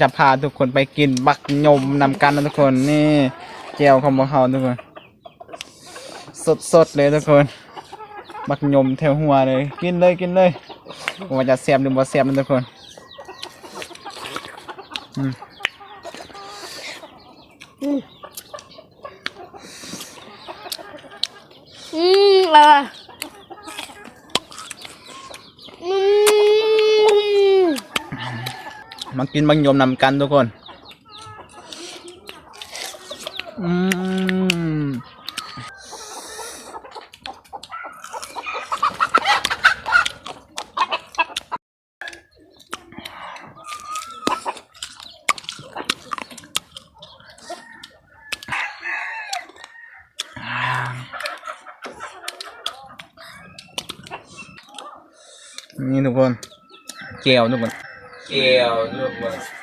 ຈະພາທຸກຄົນໄປກິນບັກຍົມນຳກັນນະທຸກຄົນ. ນີ້ແຈ່ວຂອງພວກເຮົາທຸກຄົນ ສົດໆເລີຍທຸກຄົນ ບັກຍົມແຖວຫົວເລີຍ. ກິນເລີຍ ກິນເລີຍ ບໍ່ວ່າຈະແຊບຫຼືບໍ່ແຊບນະທຸກຄົນ. ອືມ ອືມ ອືມ ອະ ອືມ ມາກິນບັກຍົມນຳກັນທຸກຄົນ. ອືມ ນີ້ທຸກຄົນ ແຈ່ວທຸກຄົນ ແຈ່ວທຸກຄົນ.